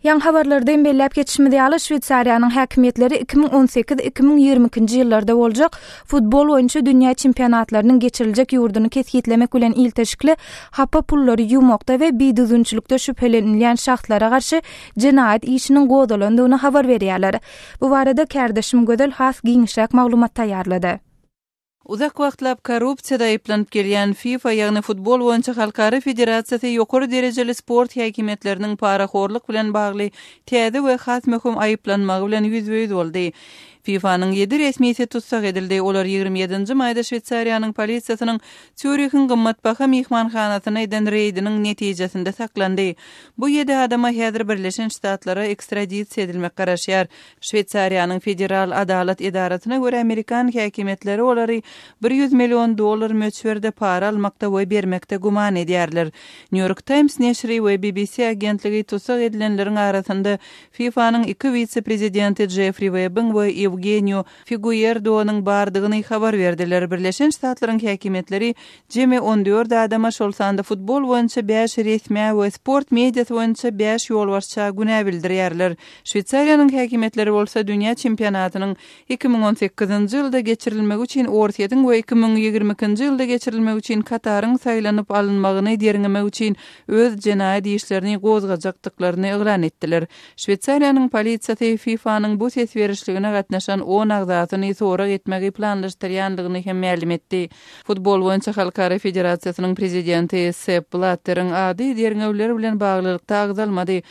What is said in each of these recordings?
Ýaňy habarlarda hem belläp geçişimiz ýaly, Şweýsariýanyň häkimiýetleri 2018, 2022-nji ýyllarda boljak futbol boýunça dünýä çempionatlarynyň geçiriljek ýurduny kesgitlemek bilen ilteşikli hapa pullary ýuwmakda we bidüzgünçilikde şübhelenilýän şahslara garşy jenaýat işiniň gozalandygyny habar berýärler. Bu barada kärdeşim Gözel has giňişräk maglumat taýýarlady. Uzak wagtlap korrupsiýada aýyplanyp gelýän FIFA, ýagny Futbol boýunça halkara federasiýasy ýokary derejeli sport häkimiýetleriniň parahorluk bilen bagly täze we has möhüm aýyplanmagy bilen ýüzbe-ýüz boldy. FIFA-nyň ýedi resmisi tussag edildi. Olar 27-nji maýda Şweýsariýanyň polisiýasynyň Sýurihiň gymmatbaha myhmanhanasyna eden reýdiniň netijesinde saklandy. Bu ýedi adama häzir Birleşen Ştatlara ekstradisiýa edilmek garaşýar. Şweýsariýanyň Federal adalat edarasyna görä, amerikan häkimiýetleri olary 100 million dollar möçberde para almakda we bermekde güman edýärler. New York Times neşiri we BBC agentligi tussag edilenleriň arasynda FIFA-nyň iki wise-prezidenti Jeffri Webbiň we Ewgenio Figuerdonyň bardygyny habar berdiler. Birleşen Ştatlaryň häkimiýetleri jemi 14 adama, şol sanda futbol boýunça bäş resmä we sport mediasy boýunça bäş ýolbaşça günä bildirýärler. Şweýsariýanyň häkimiýetleri bolsa dünýä çempionatynyň 2018-nji ýylda geçirilmegi üçin Orsýetiň we 2022-nji ýylda geçirilmegi üçin Kataryň saýlanyp alynmagyny derňemek üçin öz jenaýat işlerini gozgajakdyklaryny yglan etdiler. Şweýsariýanyň polisiýasy FIFA-nyň bu ses berişligine gatnaşan on agzasyny sorag etmegi planlaşdyrýandygyny hem mälim etdi. Futbol boýunça halkara federasiýasynyň prezidenti Sepp Blatteriň ady derňewler bilen baglylykda agzalmady.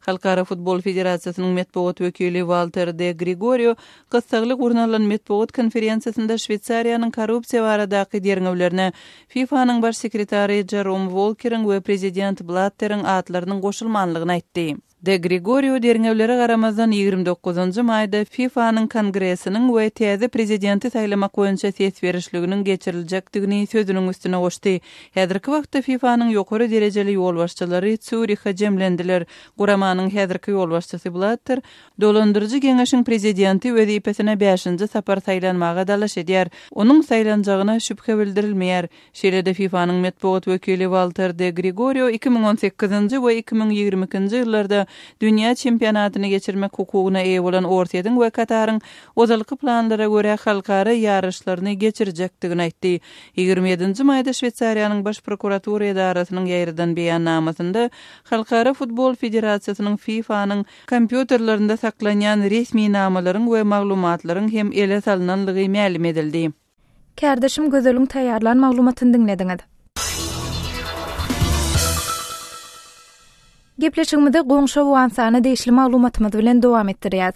Halkara futbol federasiýasynyň metbugat wekili Walter De Grigorio gyssagly gurnalan metbugat konferensiýasynda Şweýsariýanyň korrupsiýa baradaky derňewlerine FIFA-nyň baş sekretary Jerom Wolkeriň we prezident Blatteriň atlarynyň goşulmanlygyny aýtdy. De Grigorio derňewlere garamazdan, 29-njy maýda FIFA-nyň Kongresiniň we täze prezidenti saýlamak boýunça ses berişliginiň geçiriljekdigini sözüniň üstüne goşdy. Häzirki wagtda FIFA-nyň ýokary derejeli ýolbaşçylary Sýurihe jemlendiler. Guramanyň häzirki ýolbaşçysy Blatter Dolandyryjy geňeşiň prezidenti wezipesine bäşinji sapar saýlanmaga dalaş edýär. Onuň saýlanjagyna şübhe bildirilmeýär. Şeýle-de FIFA-nyň metbugat wekili Walter De Grigorio 2018-nji we 2022-nji ýyllarda dünýä çempionatyny geçirmek hukugyna eýe bolan Orsýetiň we Kataryň ozalky planlara görä halkara ýaryşlaryny geçirjekdigini aýtdy. 27-nji maýda Şweýsariýanyň Baş prokuratura edarasynyň ýaýradan beýannamasynda Halkara futbol federasiýasynyň FIFA-nyň kompýuterlerinde saklanýan resminamalaryň we maglumatlaryň hem ele salnanlygy mälim edildi. Kärdeşim Gözeliň taýýarlan maglumatyny diňlediňiz. Gepleşigimizi goňşy Owganystana degişli maglumatymyz bilen dowam etdirýäs.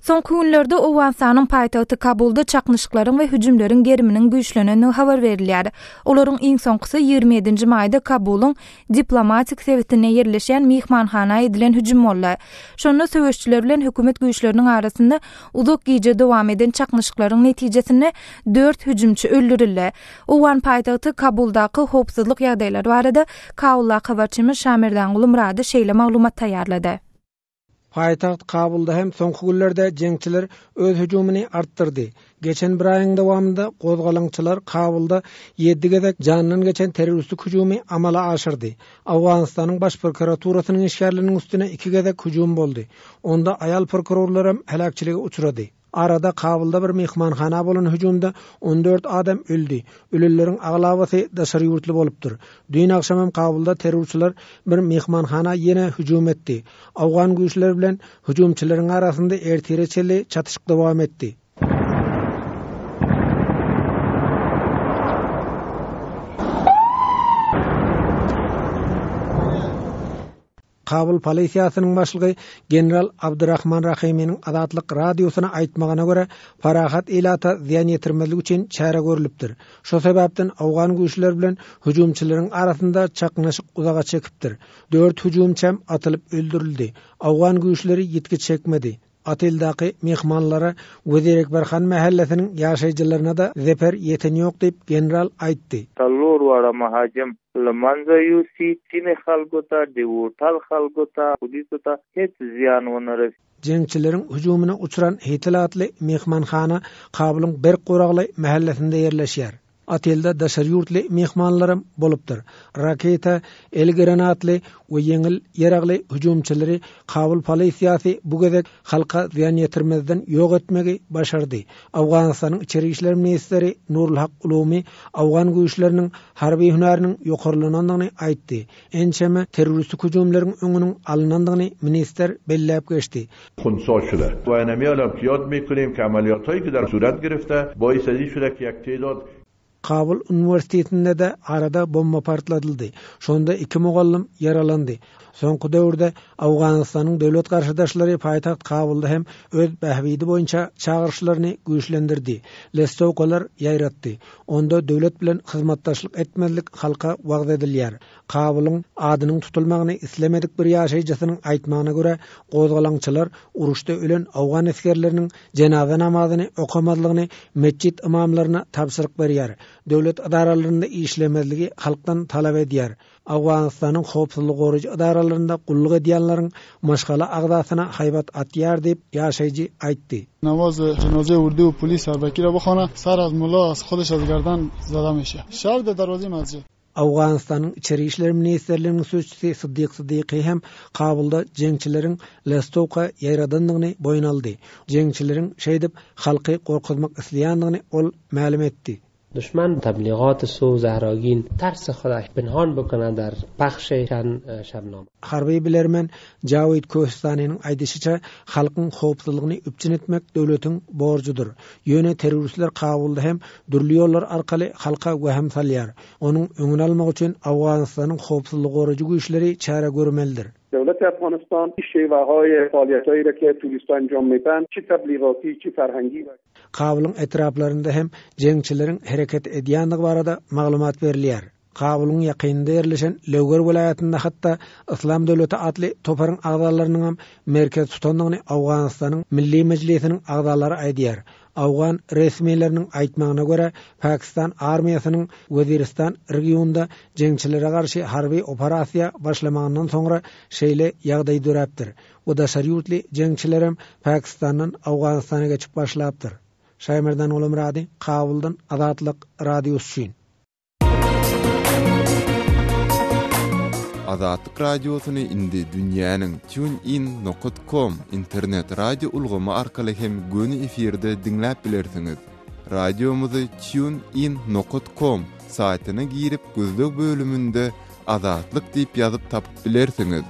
Soňky günlerde Owganystanyň paýtagty Kabulda çaknyşyklaryň we hüjümleriň geriminiň güýçlenendigi habar berilýär. Olaryň iň soňkusy 27-nji maýda Kabulyň diplomatik sebitinde ýerleşýän myhmanhana edilen hüjüm boldy. Şonda söweşçiler bilen hökümet güýçleriniň arasynda uzak gije dowam eden çaknyşyklaryň netijesinde dört hüjümçi öldürildi. Owgan paýtagty Kabuldaky howpsuzlyk ýagdaýlary barada Kabuldaky habarçymyz Şamerdanguly Myrady şeýle maglumat taýýarlady. Paýtagt Kabulda hem soňky günlerde jeňçiler öz hüjümini artdyrdy. Geçen bir aýyň dowamynda gozgalaňçylar Kabulda ýedi gezek jandan geçen terroristik hüjümi amala aşyrdy. Owganystanyň Baş prokuraturasynyň işgärleriniň üstüne iki gezek hüjüm boldy. Onda aýal prokurorlaram heläkçilige uçrady. Arada Kabulda bir myhmanhana bolan hüjümde 14 adam öldi. Ölenleriň aglabasy daşary ýurtly bolupdyr. Düýn agşamam Kabulda terrorçylar bir myhmanhana ýene hüjüm etdi. Owgan güýçleri bilen hüjümçileriň arasynda ertire çenli çatyşyk dowam etdi. Kabul polisiýasynyň başlygy general Abdurrahman Rahiminiň Azatlyk Radiosyna aýtmagyna görä, parahat ilata zyýan ýetirmezlik üçin çäre görlüpdir. Şo sebäpden owgan güýçleri bilen hüjümçileriň arasynda çaknyşyk uzaga çekipdir. Dört hüjümçem atylyp öldürildi. Owgan güýçleri ýitgi çekmedi. Oteldaky myhmanlara we Zerekberhan mähellesiniň ýaşaýjylaryna-da zeper ýeten ýok diýip, general aýtdy. څلور واړه مهاجم له منځه یوسي، سیمې خلکو ته، د هوټل خلکو ته، پولیسو ته هېڅ زیان ونه رسي. Jeňçileriň hüjümine uçran Hitil atly myhmanhana Kabulyň berk goragly mähellesinde ýerleşýär. Otelde daşary ýurtly myhmanlaram bolupdyr. Raketa, el granatly we ýeňil ýaragly hüjümçileri Kabul polisiýasy bu gezek halka zyýan ýetirmezden ýok etmegi başardy. Owganystanyň içeri işler ministri Nurulhak Ulumi owgan güýçleriniň harby hünäriniň ýokarlanandygyny aýtdy. Ençeme terroristik hüjümleriň öňüniň alynandygyny ministr belläp geçdi. خنثی شده و اینمی حالم که یاد میکنیم که عملیات هایی که در صورت گرفته باعث ازی شده که یک تعداد Kabul uniwersitetinde-de arada bomba partladyldy. Şonda iki mugallym ýaralandy. Soňky döwürde Owganystanyň döwlet garşydaşlary paýtagt Kabulda hem öz bähbidi boýunça çagyryşlaryny güýçlendirdi, listowkalar ýaýratdy. Onda döwlet bilen hyzmatdaşlyk etmezlik halka wagyz edilýär. Kabulyň adynyň tutulmagyny islemedik bir ýaşaýjysynyň aýtmagyna görä, gozgalaňçylar uruşda ölen owgan esgerleriniň jenaza namazyny okamazlygyny metjit ymamlaryna tabşyryk berýär, döwlet edaralarynda işlemezligi halkdan talap edýär. Owganystanyň howpsuzlygy goraýjy edaralarynda gulluk edýänleriň maşgala agzasyna haýbat atýar diýip, ýaşaýjy aýtdy. نماز جنازه اردو و پلیس اربکی را بخوانه سر از ملا از خودش از گردن زده میشه شب در دروازه مسجد Owganystanyň Içeri işler ministrliginiň sözçüsi Siddik Siddiky hem Kabulda jeňçileriň listowka ýaýradandygyny boýun aldy. Jeňçileriň şeýdip halky gorkuzmak isleýändigini ol mälim etdi. دشمن تبلیغات سو زهراگین ترس خودش پنهان بکنه در پخش چند شبنامه. Harby bilermen Jawid Köhüstanynyň aýdyşyça, halkyň howpsuzlygyny üpjün etmek döwletiň borjudyr. Ýöne terroristler Kabulda hem dürli ýollar arkaly halka wehim salýar. Onuň öňüni almak üçin Owganystanyň howpsuzlygy goraýjy güýçleri çäre görmelidir. دولت افغانستان شیوه های را که توریست انجام میدن چه تبلیغاتی چه فرهنگی و Kabulyň etraplarynda hem jeňçileriň hereket edýändigi barada maglumat berilýär. Kabulyň ýakynynda ýerleşen Lewger welaýatynda hatda Yslam döwleti atly toparyň agzalarynyňam merkez tutandygyny Owganystanyň Milli Mejlisiniň agzalary aýdýar. Owgan resmileriniň aýtmagyna görä, Pakistan armiýasynyň Weziristan regionynda jeňçilere garşy harby operasiýa başlamagyndan soňra şeýle ýagdaý döräpdir we daşary ýurtly jeňçilerem Pakistandan Owganystana geçip başlapdyr. Şaýmerdan Gulamyrady, Kabuldan Azatlyk Radiosy üçin. Azatlyk Radiosyny indi dünýäniň TuneIn nokat com internet radio ulgamy arkaly hem göni efirde diňläp bilersiňiz. Radiomyzy TuneIn nokat com saýtyna girip gözleg bölüminde Azatlyk diýip ýazyp tapyp bilersiňiz.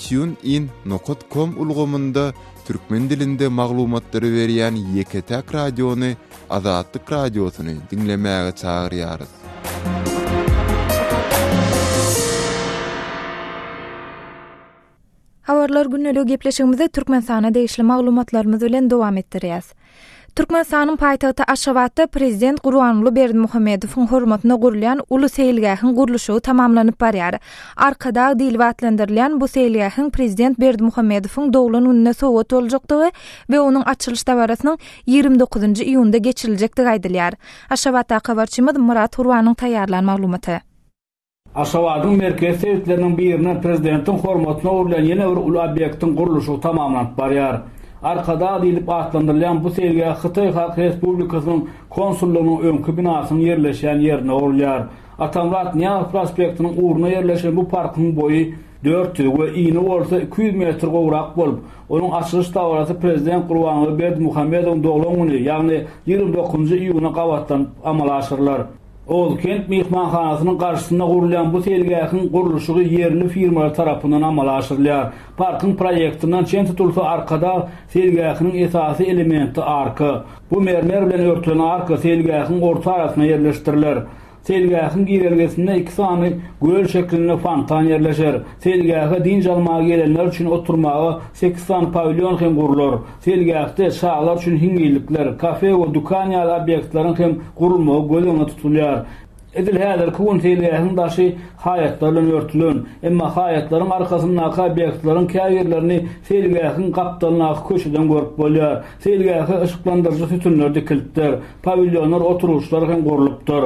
TuneIn nokat com ulgamynda türkmen dilinde maglumatlary berýän ýeke-täk radiony Azatlyk Radiosyny diňlemäge çagyrýarys. Habarlar gündeligi gepleşigimizi Türkmenistana degişli maglumatlarymyz bilen dowam etdirýäs. Türkmenistanyň paýtagty Aşgabatda prezident Gurbanguly Berdimuhamedowyň hormatyna gurulýan uly seýilgähiň gurluşygy tamamlanyp barýar. Arkadag diýlip atlandyrylýan bu seýilgähiň prezident Berdimuhamedowyň doglan gününe sowgat boljakdygy we onuň açylyş dabarasynyň 29-njy iýunda geçiriljekdigi aýdylýar. Aşgabatdaky habarçymyz Myrat Gurbanyň taýýarlan maglumaty. Aşgabadyň merkezi sebitleriniň birinde prezidentiň hormatyna gurulýan ýene bir uly obýektiň gurluşygy tamamlanyp barýar. Arkadag diýlip atlandyrylýan bu seýilgäh Hytaý Halk Respublikasynyň konsullygynyň öňki binasynyň ýerleşýän ýerinde gurulýar. Atamyrat Nyýazow prospektiniň ugrunda ýerleşen bu parkyň boýy 400 we ini bolsa 200 metr gowrak bolup, onuň açylyş dabarasy prezident Gurbanguly Berdimuhamedowyň doglan güni, ýagny 29-njy iýuna gabatlanyp amala aşyrylar. Oguzkent myhmanhanasynyň garşysynda gurulýan bu seýilgähiň gurluşygy ýerli firmalar tarapyndan amala aşyrylýar. Parkyň proýektinden çen tutulsa Arkadag seýilgähiniň esasy elementi arka. Bu mermer bilen örtülen arka seýilgähiň orta arasyna ýerleşdiriler. Seýilgähiň girelgesinde iki sany göl şeklinde fontan ýerleşer. Seýilgähe dynç almaga gelenler üçin oturmaga sekiz sany pawilýon hem gurlar. Seýilgähde çagalar üçin hiňňillikler, kafe we dükan ýaly obýektleriň hem gurulmagy göz öňünde tutulýar. Edil häzirki gün seýilgähiň daşy haýatlar bilen örtülen. Emma haýatlaryň arkasyndaky obýektleriň käbirlerini seýilgähiň gapdalyndaky köçeden görüp bolýar. Seýilgähe yşyklandyryjy sütünler dikilipdir. Pawilýonlar, oturgyçlar hem gurlupdyr.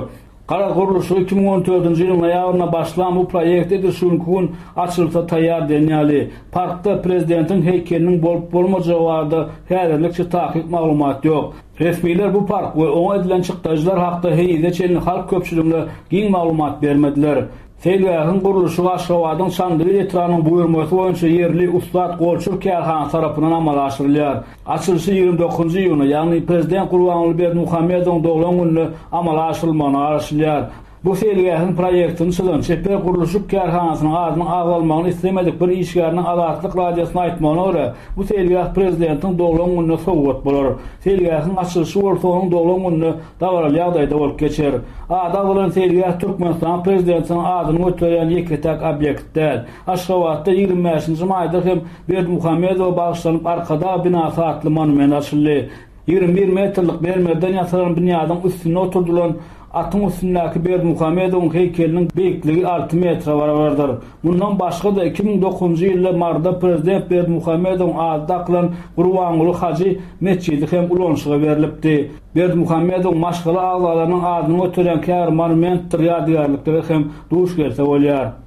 Garaz, gurluşygy 2014-nji ýylyň noýabrynda başlan bu proýekt edil şu günki gün açylsa taýýar diýen ýaly. Parkda prezidentiň heýkeliniň bolup-bolmajagy barada häzirlikçe takyk maglumat ýok. Resmiler bu park we oňa edilen çykdajylar hakda henize çenli halk köpçüligine giň maglumat bermediler. Seýilgähiň gurluşygy Aşgabadyň Çandybil etrabynyň buýurmasy boýunça ýerli Ussat golçur kärhanasy tarapyndan amala aşyrylýar. Açylyşy 29 njy iýunda, ýagny Prezident Gurbanguly Berdimuhamedowyň doglan gününde amala aşyrylmagyna garaşylýar. Bu seýilgähiň proýektini çyzan Çeper gurluşyk kärhanasynyň adynyň agzalmagyny islemedik bir işgäriniň Azatlyk Radiosyna aýtmagyna görä, bu seýilgäh prezidentiň doglan gününe sowgat bolar. Seýilgähiň açylyşy bolsa onuň doglan gününde dabaraly ýagdaýda bolup geçer. Ady agzalan seýilgäh Türkmenistanyň prezidentiniň adyny göterýän ýeke-täk obýekt däl. Aşgabatda 25 nji maýda hem Berdimuhamedowa bagyşlanyp Arkadag binasy atly monument açyldy. 21 metrlik mermerden ýasalan binýadyň üstünde oturdylan atyň üstündäki Berdimuhamedowyň heýkeliniň beýikligi alty metre barabardyr. Mundan başga-da, 2009-njy ýylda Maryda prezident Berdimuhamedowyň ady dakylan Gurbanguly hajy metjidi hem ulanyşyga berlipdi. Berdimuhamedowyň maşgala agzalarynyň adyny göterýän käbir monumentdir ýadygärliklere hem duş gelse bolýar.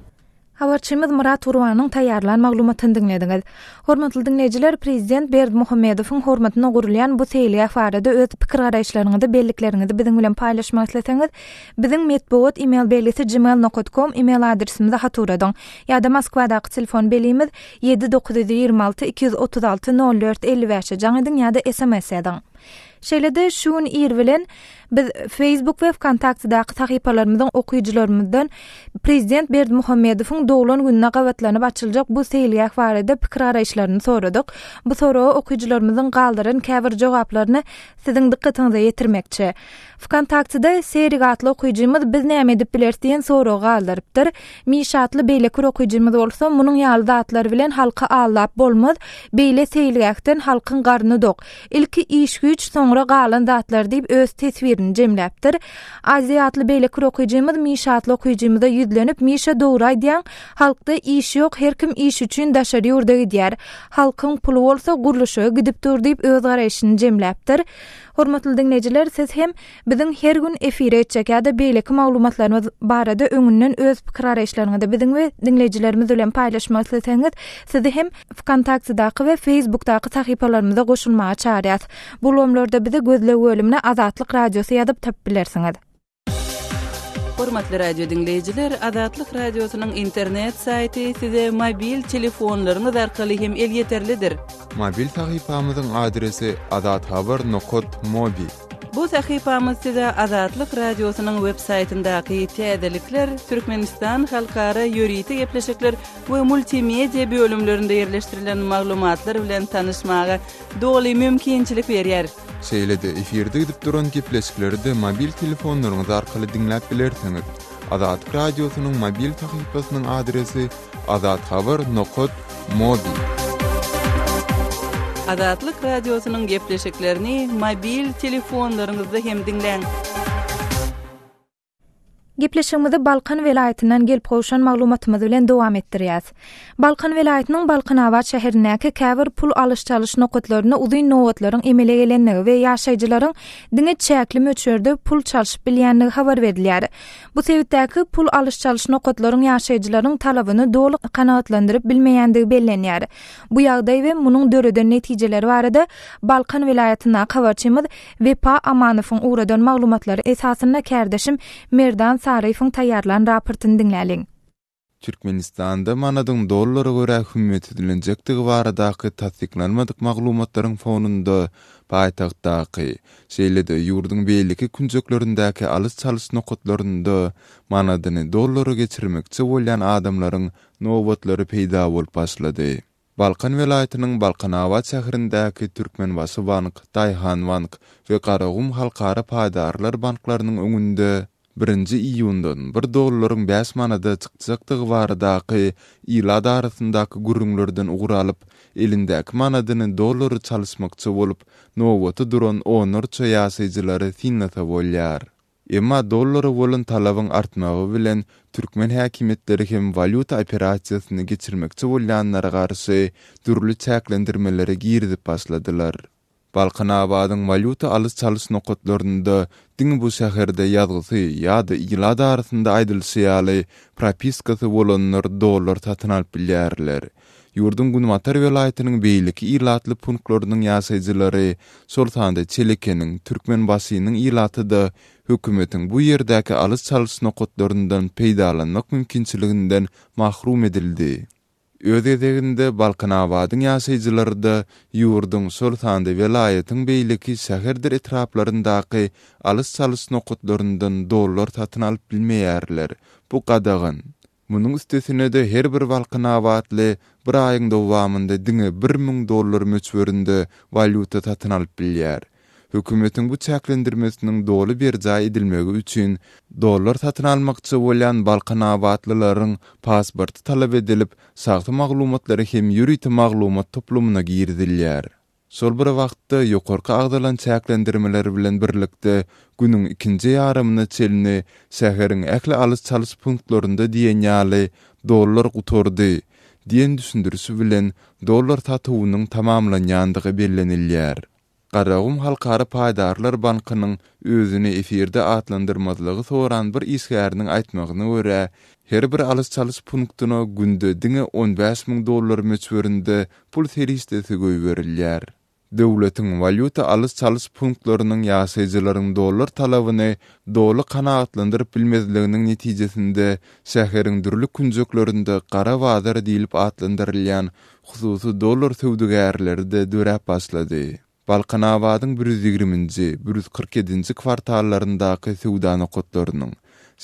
Habarçymyz Myrat Gurbanyň taýýarlan maglumatyny diňlediňiz. Hormatly diňleýjiler, Prezident Berdimuhamedowyň hormatyna gurulýan bu seýilgäh barada öz pikir-garaýyşlaryňyzy, bellikleriňizi biziň bilen paýlaşmak isleseňiz, biziň metbugat email belgisi gmail nokat kom email adresimize hat ugradyň. Ýa-da Moskwadaky telefon belgimiz 7 926 236 04 55-e jaň ediň ýa-da sms ýazyň. Şeýle-de şu gün ir bilen Biz Facebook we Wkontaktedaky sahypalarymyzyň okyjylarymyzdan Prezident Berdimuhamedowyň doglan gününe gabatlanyp açyljak bu seýilgäh barada pikir-garaýyşlaryny soradyk. Bu soraga okyjylarymyzyň galdyran käbir jogaplaryny siziň dykgatyňyza ýetirmekçi. Wkontaktede Serik atly okyjymyz biz näme edip bileris diýen soragy galdyrypdyr. Mişa atly beýleki bir okyjymyz bolsa munuň ýaly zatlar bilen halky aldap bolmaz, beýle seýilgähden halkyň garny dok. Ilki iş-güýç, soňra galan zatlar diýip öz teswirini jemläpdir. Aziýa atly beýleki bir okyjymyz Mişa atly okyjymyza ýüzlenip, Mişa dogry aýdýaň, halkda iş ýok, her kim iş üçin daşary ýurda gidýär. Halkyň puly bolsa gurluşyga gidip dur diýip öz garaýşyny jemläpdir. Hormatly diňleýjiler, siz hem Biziň her gün efire etjek ýa-da beýleki maglumatlarymyz barada öňünden öz pikir-garaýyşlaryňyzy biziň we diňleýjilerimiz bilen paýlaşmak isleseňiz, sizi hem Wkontaktedaky we Facebookdaky sahypalarymyza goşulmaga çagyrýas. Bu ulgamlarda bizi gözleg bölümine Azatlyk Radiosy ýazyp tapyp bilersiňiz. Hormatly radio diňleýjiler, Azatlyk Radiosynyň internet saýty size mobil telefonlaryňyz arkaly hem elýeterlidir. Mobil sahypamyzyň adresi azathabar nokat mobi. Bu sahypamyz size Azatlyk Radiosynyň web saýtyndaky täzelikler, Türkmenistan halkara ýörite gepleşikler we multimedia bölümlerinde ýerleşdirilen maglumatlar bilen tanyşmaga doly mümkinçilik berýär. Şeýle-de efirde gidip duran gepleşikleri-de mobil telefonlaryňyz arkaly diňläp bilersiňiz. Azatlyk Radiosynyň mobil sahypasynyň adresi azathabar nokat mobi. Azatlyk Radiosynyň gepleşiklerini mobil telefonlaryňyzda hem diňläň. Gepleşigimizi Balkan welaýatyndan gelip gowşan maglumatymyz bilen dowam etdirýäs. Balkan welaýatynyň Balkanabat şäherindäki käbir pul alyş-çalyş nokatlarynda uzyn nobatlaryň emele gelendigi we ýaşaýjylaryň diňe çäkli möçberde pul çalşyp bilýändigi habar berilýär. Bu sebitdäki pul alyş-çalyş nokatlaryň ýaşaýjylaryň talabyny doly kanagatlandyryp bilmeýändigi bellenýär. Bu ýagdaý we munuň döreden netijeleri barada Balkan welaýatyndaky habarçymyz Wepa Amanowyň ugradan maglumatlary esasynda kärdeşim Merdan Saryýewiň taýýarlan raportyny diňläliň. Türkmenistanda manadyň dollara görä hümmetsizlenjekdigi baradaky tassyklanmadyk maglumatlaryň fonunda paýtagtdaky, şeýle-de ýurduň beýleki künjeklerindäki alyş-çalyş nokatlarynda manadyny dollara geçirmekçi bolýan adamlaryň nobatlary peýda bolup başlady. Balkan welaýatynyň Balkanabat şäherindäki Türkmenbaşy bank, Daýhanbank we Garagum halkara paýdarlar banklarynyň öňünde birinji iýundan bir dollaryň bäş manada çykjakdygy baradaky ilat arasyndaky gürrüňlerden ugur alyp, elindäki manadyny dollara çalyşmakçy bolup, nobata duran onlarça ýaşaýjylary synlasa bolýar. Emma dollara bolan talabyň artmagy bilen türkmen häkimiýetleri hem walýuta operasiýasyny geçirmekçi bolýanlara garşy dürli çäklendirmeleri girizip başladylar. Balkanabadyň walýuta alyş-çalyş nokatlarynda diňe bu şäherde ýazgysy ýa-da ilat arasynda aýdylyşy ýaly propiskasy bolanlar dollar satyn alyp bilýärler. Ýurduň günbatar welaýatynyň beýleki ilatly punktlarynyň ýaşaýjylary, şol sanda Çelekeniň, Türkmenbaşynyň ilaty-da hökümetiň bu ýerdäki alyş-çalyş nokatlaryndan peýdalanmak mümkinçiliginden mahrum edildi. Öz gezeginde, Balkanabadyň ýaşaýjylary-da ýurduň, şol sanda welaýatyň beýleki şäherdir etraplaryndaky alyş-çalyş nokatlaryndan dollar satyn alyp bilmeýärler. Bu gadagan. Munuň üstesine-de her bir balkanabatly bir aýyň dowamynda diňe 1000 dollar möçberinde walýuta satyn alyp bilýär. Hökümetiň bu çäklendirmesiniň doly berjaý edilmegi üçin dollar satyn almakçy bolýan balkanabatlylaryň pasporty talap edilip, şahsy maglumatlary hem ýörite maglumat toplumyna girizilýär. Şol bir wagtda, ýokarky agzalan çäklendirmeler bilen birlikde, günüň ikinji ýarymyna çenli şäheriň ähli alyş-çalyş punktlarynda diýen ýaly dollar gutardy diýen düşündiriş bilen dollar satuwynyň tamamlanýandygy bellenilýär. Garagum halkara paýdarlar bankynyň özüni efirde atlandyrmazlygy soran bir işgäriniň aýtmagyna görä, her bir alyş-çalyş punktuna günde diňe 15 000 dollar möçberinde pul serişdesi goýberilýär. Döwletiň walýuta alyş-çalyş punktlarynyň ýaşaýjylaryň dollar talabyny doly kanagatlandyryp bilmezliginiň netijesinde şäheriň dürli künjeklerinde gara bazar diýlip atlandyrylýan hususy dollar söwdagärleri-de döräp başlady. Balkanabadyň 120-nji, 147-nji kwartallaryndaky söwda nokatlarynyň,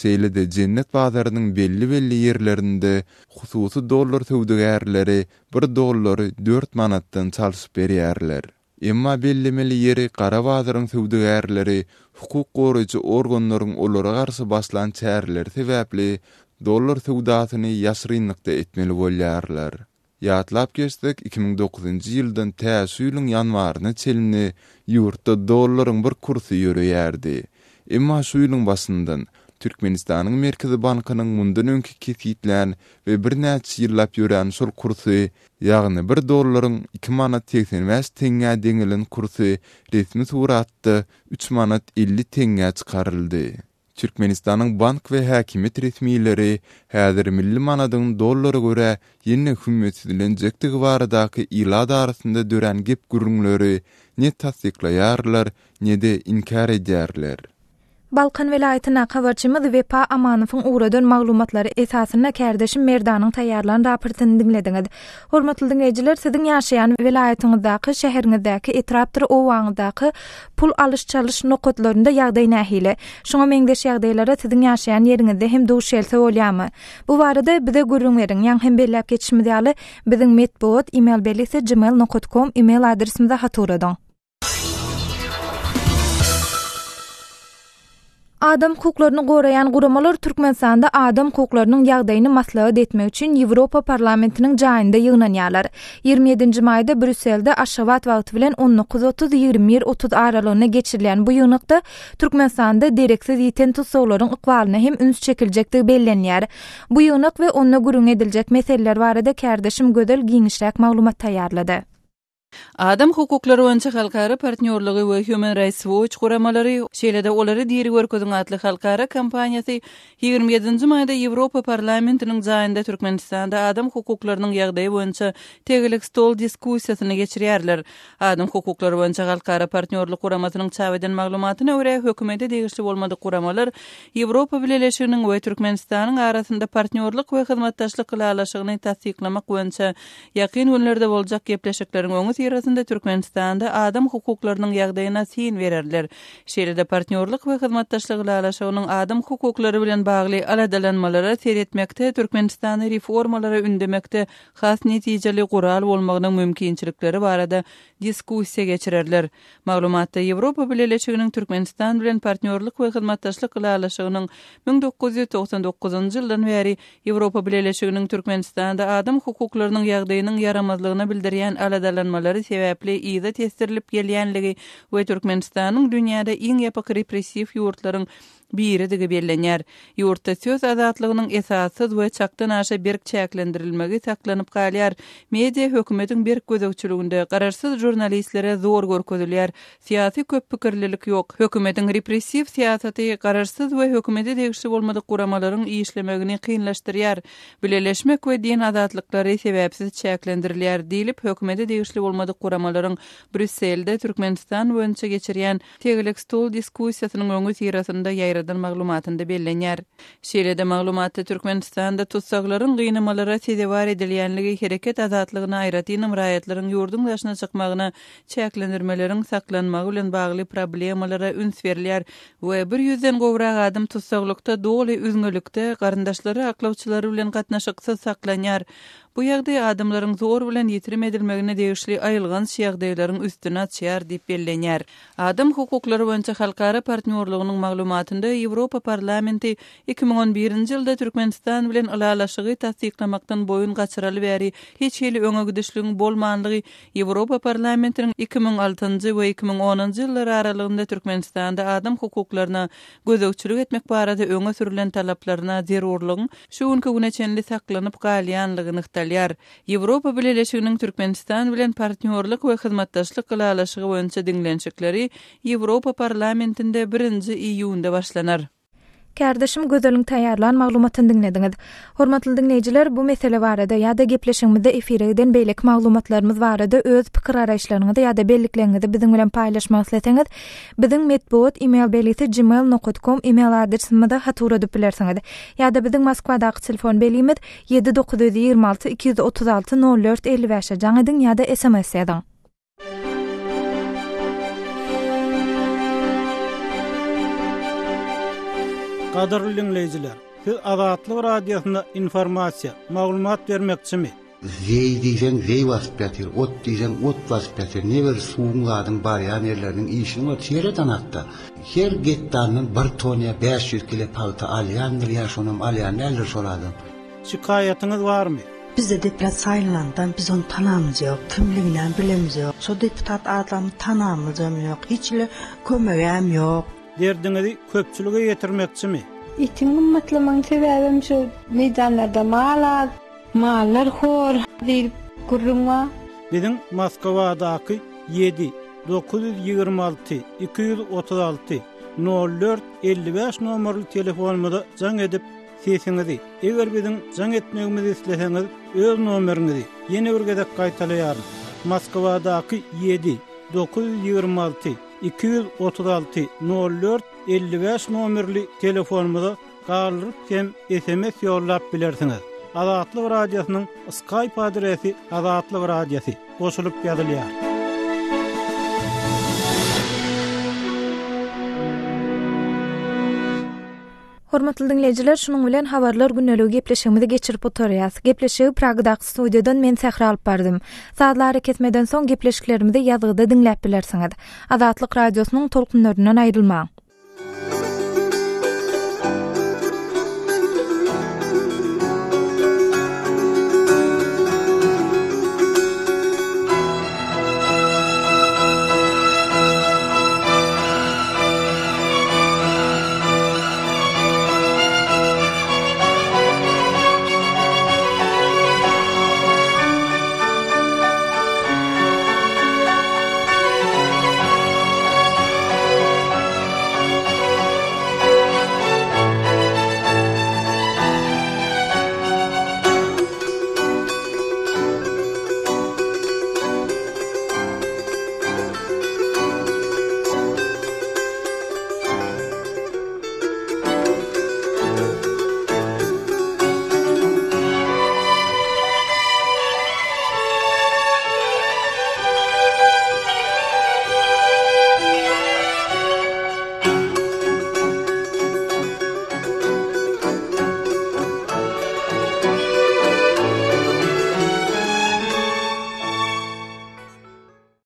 şeýle-de Jennet bazarynyň belli-belli ýerlerinde hususy dollar söwdagärleri bir dollary dört manatdan çalşyp berýärler. Emma bellemeli ýeri gara bazaryň söwdagärleri hukuk goraýjy organlaryň olara garşy başlan çäreleri sebäpli dollar söwdasyny ýaşyrynlykda etmeli bolýarlar. Ýatlap geçsek, 2009-njy ýyldan tä şu ýylyň ýanwaryna çenli ýurtda dollaryň bir kursy ýöreýärdi. Emma şu ýylyň başyndan, Türkmenistanyň Merkezi bankynyň mundan öňki kesgitlän we birnäçe ýyllap ýörän şol kursy, ýagny bir dollaryň iki manat 85 teňňä deňelen kursy resmi suratda üç manat 50 teňňä çykaryldy. Türkmenistanyň bank we häkimiýet resmileri häzir milli manadyň dollara görä ýene hümmetsizlenjekdigi baradaky ilat arasynda dörän gep-gürrüňleri ne tassyklaýarlar, ne-de inkär edýärler. Balkan welaýatyndaky habarçymyz Wepa Amanowyň ugradan maglumatlary esasynda kärdeşim Merdanyň taýýarlan raportyny diňlediňiz. Hormatly diňleýjiler, siziň ýaşaýan welaýatyňyzdaky, şäheriňizdäki, etrapdyr obaňyzdaky pul alyş-çalyş nokatlarynda ýagdaý nähili? Şuňa meňzeş ýagdaýlara siziň ýaşaýan ýeriňizde hem duş gelse bolýarmy? Bu barada bize gürrüň beriň. Ýaňy hem belläp geçişimiz ýaly, biziň metbugat email belgisi gmail nokat kom email adresimize hat ugradyň. Adam hukuklaryny goraýan guramalar Türkmenistanda adam hukuklarynyň ýagdaýyny maslahat etmek üçin Ýewropa Parlamentiniň jaýynda ýygnanýarlar. 27-nji maýda Brýusselde Aşgabat wagty bilen 19.30, 21.30 aralygynda geçirilýän bu ýygnakda Türkmenistanda dereksiz ýiten tussaglaryň ykbalyna hem üns çekiljekdigi bellenýär. Bu ýygnak we onda gürrüň ediljek meseleler barada kärdeşim Gözel giňişräk maglumat taýýarlady. Adam hukuklary boýunça halkara partnýorlygy we Human Rights Watch guramalary, şeýle-de Olary diri görkeziň atly halkara kampaniýasy 27-nji maýda Ýewropa Parlamentiniň jaýynda Türkmenistanda adam hukuklarynyň ýagdaýy boýunça tegelek stol diskussiýasyny geçirýärler. Adam hukuklary boýunça halkara partnýorlyk guramasynyň çap eden maglumatyna görä, hökümete degişli bolmadyk guramalar Ýewropa Bileleşiginiň we Türkmenistanyň arasynda partnýorlyk we hyzmatdaşlyk ylalaşygyny tassyklamak boýunça Ýakyn günlerde boljak gepleşikleriň öňüsyrasynda Türkmenistanda adam hukuklarynyň ýagdaýyna syn bererler. Şeýle-de Partnýorlyk we hyzmatdaşlyk ylalaşygynyň adam hukuklary bilen bagly aladalanmalara seretmekde Türkmenistany reformalara ündemekde has netijeli gural bolmagynyň mümkinçilikleri barada diskussiýa geçirerler. Maglumatda Ýewropa Bileleşiginiň Türkmenistan bilen Partnýorlyk we hyzmatdaşlyk ylalaşygynyň 1999-njy ýyldan bäri Ýewropa Bileleşiginiň Türkmenistanda adam hukuklarynyň ýagdaýynyň ýaramazlygyna bildirýän aladalanmalary sebäpli yza tesdirilip gelýänligi we Türkmenistanyň dünýäde iň ýapyk repressiw ýurtlaryň. biridigi bellenýär. Ýurtda söz azatlygynyň esassyz we çakdan aşa berk çäklendirilmegi saklanyp galýar. Media hökümetiň berk gözegçiliginde, garaşsyz žurnalistlere zor görkezilýär. Syýasy köppikirlilik ýok. Hökümetiň repressiw syýasaty garaşsyz we hökümete degişli bolmadyk guramalaryň işlemegini kynlaşdyrýar. Bileleşmek we din azatlyklary sebäpsiz çäklendirilýär diýlip, hökümete degişli bolmadyk guramalaryň Brýusselde Türkmenistan boýunça geçirýän Tegelek stol diskussiýasynyň öňüsyrasynda ýaýradan maglumatynda bellenýär. Şeýle-de maglumatda Türkmenistanda tussaglaryň gynamalara sezewar edilýänligi, hereket azatlygyna, aýratynam raýatlaryň ýurduň daşyna çykmagyna çäklendirmeleriň saklanmagy bilen bagly problemalara üns berilýär we bir ýüzden gowrak adam tussaglykda doly üzňelikde, garyndaşlary, aklawçylary bilen gatnaşyksyz saklanýar. Bu ýagdaý adamlaryň zor bilen ýitirim edilmegine degişli aýylganç ýagdaýlaryň üstüni açýar diýip bellenýär. Adam hukuklary boýunça halkara partnýorlygynyň maglumatynda Ýewropa Parlamenti 2011-nji ýylda Türkmenistan bilen ylalaşygy tassyklamakdan boýun gaçyraly bäri hiç hili öňe gidişligiň bolmanlygy, Ýewropa Parlamentiniň 2006-njy we 2010-njy ýyllar aralygynda Türkmenistanda adam hukuklaryna gözegçilik etmek barada öňe sürlen talaplaryna zerurlygyň şu günki güne çenli saklanyp galýanlygy nygtalýar. Ýewropa Bileleşiginiň Türkmenistan bilen Partnýorlyk we hyzmatdaşlyk ylalaşygy boýunça diňlenişikleri Ýewropa Parlamentinde birinji iýunda başlanar. Kärdeşim Gözeliň taýýarlan maglumatyny diňlediňiz. Hormatly diňleýjiler, bu mesele barada ýa-da gepleşigimizde efire giden beýleki maglumatlarymyz barada öz pikir-garaýyşlaryňyzy ýa-da bellikleriňizi biziň bilen paýlaşmak isleseňiz, biziň metbugat email belgisi gmail nokat kom email adresimize hat ugradyp bilersiňiz. Ýa-da biziň Moskwadaky telefon belgimiz 7 926 236 04 55-e jaň ediň ýa-da sms ýazyň. Gadyrly diňleýjiler, siz Azatlyk Radiosynda informasiýa, maglumat bermekçimi? Zeý diýseň zeý basyp ýatyr, ot diýseň ot basyp ýatyr, ne bir suwuň zadyň barýan ýerleriniň işini gör, seret anakda. Her gektaryndan bir ton ýa 500 kile pagta alýandyr ýa şonam alýan däldir şol adam. Şikaýatyňyz barmy? Bizde deputat saýlanandan biz ony tanamyz ýok, kimliginem bilemiz ýok. Şo deputat adamy tanamyzam ýok, hiç hili kömegem ýok. Derdiňizi köpçülige ýetirmekçimi? Etiň gymmatlamagyň sebäbem şo meýdanlarda mal az, mallar hor diýlip gürrüň bar. Biziň Moskwadaky 7 926 236 04 55 nomerli telefonymyza jaň edip, Sesiňizi, eger biziň jaň etmegimizi isleseňiz, öz nomeriňizi, ýene bir gezek gaýtalaýaryn, Moskwadaky 7 926 236 04 55 nomerli telefonymyza galdyryp hem sms ýollap bilersiňiz. Azatlyk Radiosynyň Skype adresi Azatlyk Radiosy. Goşulyp ýazylýar. Hormatly diňleýjiler, şunuň bilen Habarlar gündeligi gepleşigimizi geçirip gutarýas. Gepleşigi Pragadaky studiýadan men Sähra alyp bardym. Sazly arakesmeden soň gepleşiklerimizi ýazgyda diňläp bilersiňiz. Azatlyk Radiosynyň tolkunlaryndan aýrylmaň!